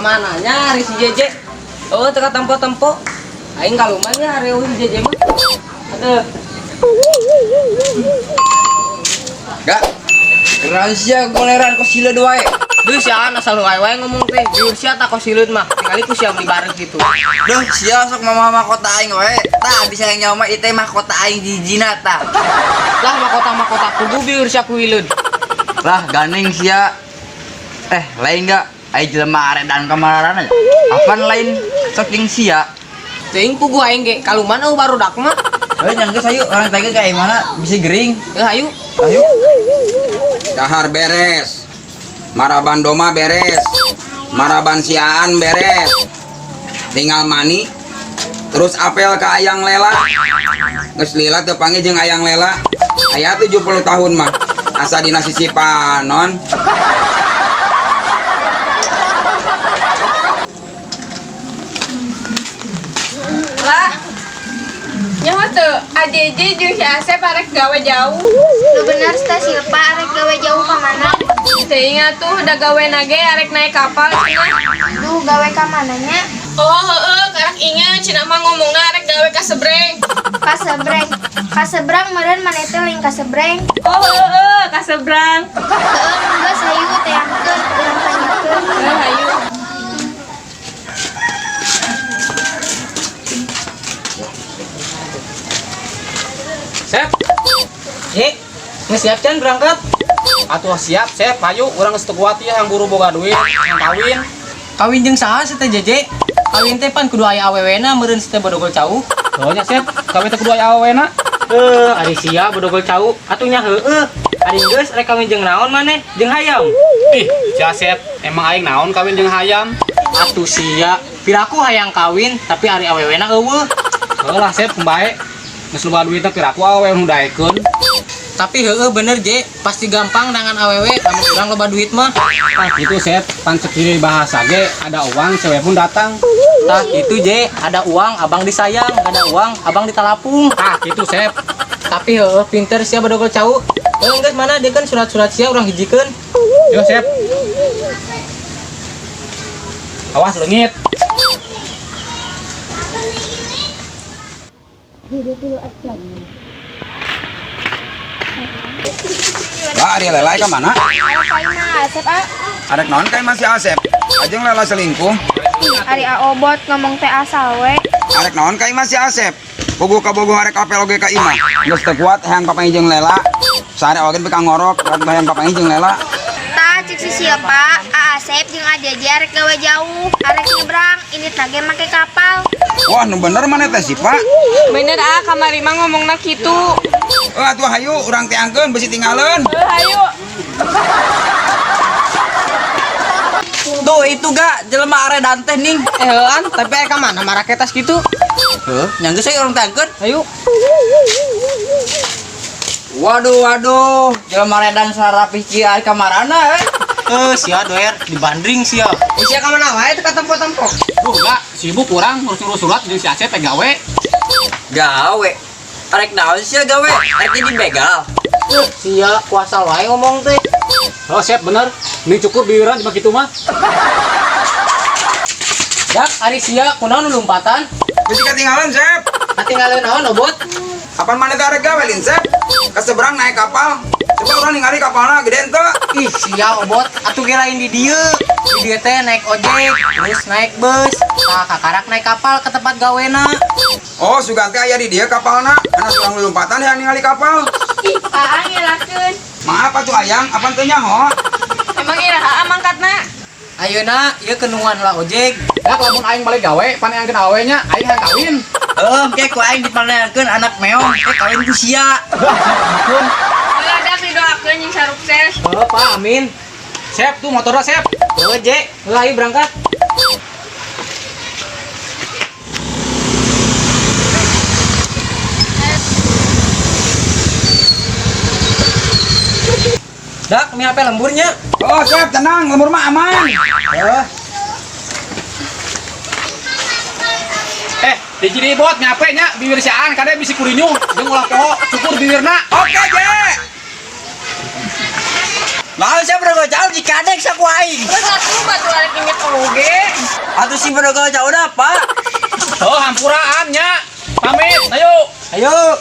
Ka mana nya ari si JJ? Oh, teu katempo-tempo. Aing kaluman nya ari eueuh si JJ mah. Aduh. Gak. Keren sia goleran kok sila wae. Duh sia asal wae wae ngomong teh. Jujur sia tak kosileun mah. Tingali ku sia beli bareng gitu. Duh, sia sok mama mahkota aing wae. Tah bisa yang nyawa mah ieu teh mahkota aing jijina tah. Lah mahkota-mahkota kudu bieur sia ku hileun. Lah gandeng sia. Eh, lain gak? Aing jelema aredan kamarana. Apaan lain sok jeung sia? Teuing puguh aing ge kaluman eueuh barudak mah. Heuh nyang geus ayo urang teh ka mana bisa gering. Eh ayo. Ayo. Dahar beres. Maraban doma beres. Maraban siaan beres. Tinggal mani. Terus apel ke Ayang Lela. Geus lila teu panggih jeung Ayang Lela. Aya 70 tahun mah. Asa dina sisi panon. Lah. Nyaho teu, AJJ jeung si Asep arek gawe jauh. Lu bener teh Silpa arek gawe jauh ka mana? Teuing atuh da gawe nage arek naik kapal cenah. Duh gawe ka mananya? Oh heeh, karak inget cenah mah ngomongna arek gawe ka sebreng. Ka sebreng. Ka sebrang meureun maneh teh lain ka sebreng. Oh heeh, ka sebrang. Heeh, geus hayu teangkeun urang tanyakeun. Heuh hayu. Sep, Je, geus siap can berangkat? atuh siap, Sep, hayu urang geus teu kuat ieu yang buru boga duit, yang kawin. Kawin jeung saha sih teh JJ? Kawin teh pan kudu aya awewena meureun si teh bodogol cau. Oh nya Sep, kawin teh kudu aya awewena. Heuh, ari sia bodogol cau, atuh nya heueuh. Ari geus rek kawin jeung naon maneh? Jeung hayam. Ih, sia Sep, emang aing naon kawin jeung hayam? Atuh sia, piraku hayang kawin tapi ari awewena eueuh. Heuh lah Sep, bae. Geus loba duitna piraku awewe nu daekeun. Tapi heueuh bener Je, pasti gampang nangan awewe lamun urang loba duit mah. Tah gitu Sep, pan cek bahasa ge ada uang cewek pun datang. Tah gitu Je, ada uang abang disayang, gak ada uang abang ditalapung. Tah gitu Sep. Tapi heueuh pinter sia bodogol cau. Heueuh geus mana dia kan surat-surat sia urang hijikeun. Yo Sep. Awas leungit. Lah ari Lela ka mana? Ayo ka imah Asep ah. Arek naon ka imah si Asep? Ajeng Lela selingkuh. Ih, ari aobot ngomong teh asal we. Arek naon ka imah si Asep? Puguh ka bogoh arek apel oge ka imah. Geus teu kuat hayang papanggih jeung Lela. Sare oge beka ngorok, rek hayang papanggih jeung Lela. Tah cek si Silpa, A Asep jeung AJJ arek gawe jauh, arek nyebrang, ini tage make kapal. Wah, nu bener maneh teh si Pak. Bener ah kamari mah ngomongna kitu. Eh atuh hayu urang teangkeun bisi tinggaleun. Heuh hayu. Tuh itu gak jelema aredan teh ning. Eh heuan, tapi aya ka mana marake tas kitu? Heuh, nyang geus ayo urang teangkeun. Ayo. Waduh waduh, jelema aredan sarapih kieu ari ka marana euy. Eh sia doer dibandring sia. Sia ka mana wae teu katempo-tempo. Duh, enggak, sibuk urang ngurus-ngurus surat jeung si Asep gawe. Gawe. Arek naon sia gawe? Arek jadi begal. Sia kuasa wae ngomong teh. Oh, Sep, bener. Mending cukur biuran cuma kitu mah. Dak, ari sia kunaon nu lompatan? Bisi katinggalan Sep. Katinggalan naon obot? Apaan maneh teh arek gawe lin Sep? Ka seberang naik kapal. Coba urang ningali kapalna gede henteu. Ih, sia obot atuh ge lain di dieu. Di dieu teh naik ojek, terus naik bus. Tah kakarak naik kapal ke tempat gawena. Oh, sugan teh aya di dieu kapalna. Anak urang lompatan hayang ningali kapal. Ih, aa ngelakeun. Maaf atuh ayang, apaan teu nyaho? Emang iraha mangkatna? Ayeuna ieu kenungan lah ojek. Dak lamun aing balik gawe, paneangkeun awewe nya, aing hayang kawin. Heuh, ke ku aing dipaneangkeun anak meong, ke kawin ku sia. Heuh dak didoakeun jeung sarukses. Heuh, Pak, amin. Sep, tuh motorna Sep. Heuh, Je. Heuh, ayo berangkat. Dak, mi HP lemburnya. Oh, Sep, tenang, lembur mah aman. Heuh. Eh, di jadi bot nyape nya bibir siaan kade bisi kurinyuh jeung ulah poho cukur bibirna. Oke, Je. Mau siapa bedogol jauh dikadek saku aing. Terus atuh batu arek inget oge. Atuh si bedogol jauh dah, Pak. Oh, hampuraan nya. Pamit, ayo. Ayo.